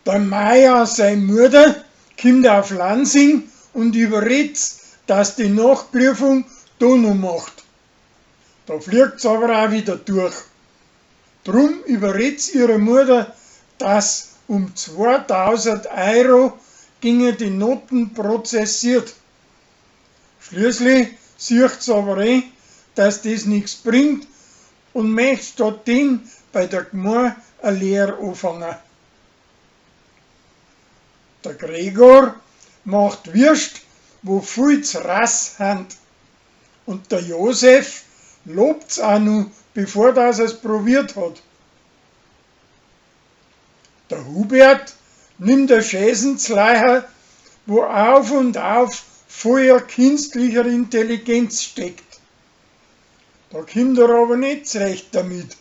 Der Maja sei Mutter kimmt auf Lansing und überredt's, dass die Nachprüfung da no macht. Da fliegt's aber auch wieder durch. Drum überredt's ihre Mutter, dass um 2000 Euro gingen die Noten prozessiert. Schließlich sieht's aber ein, dass das nix bringt und möcht stattdessen bei der Gmor a Lehr anfangen. Der Gregor macht Würscht, wo viel z'rass hant. Und der Josef lobt's auch no, bevor dass er's probiert hat. Der Hubert nimmt a Schäsenzleiher, wo auf und auf voller künstlicher Intelligenz steckt. Da kimmt er aber net zurecht damit.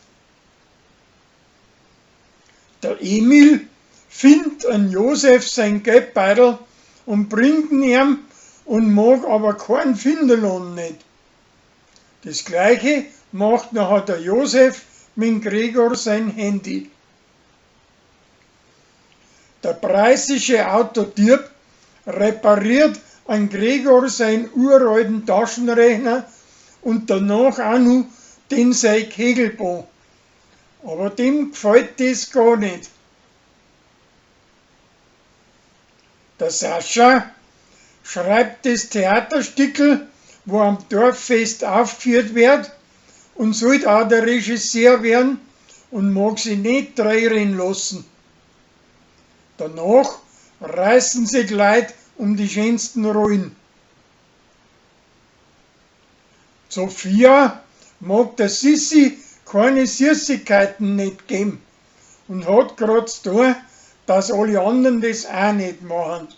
Der Emil findt an Josef sein Geldbeutel und bringt ihn ihm und mag aber keinen Finderlohn net. Das gleiche macht nachher der Josef mit Gregor sein Handy. Der preußische Autodieb repariert an Gregor seinen uralten Taschenrechner und danach auch noch den sei Kegelbahn. Aber dem gefällt das gar nicht. Der Sascha schreibt das Theaterstückl, wo am Dorffest aufgeführt wird und sollt auch der Regisseur werden und mag sich nicht dreireden lassen. Danach reißen sich Leute um die schönsten Rollen. Sophia mag der Sissi keine Süßigkeiten nicht geben und hat grad zu tun, dass alle anderen das auch nicht machen.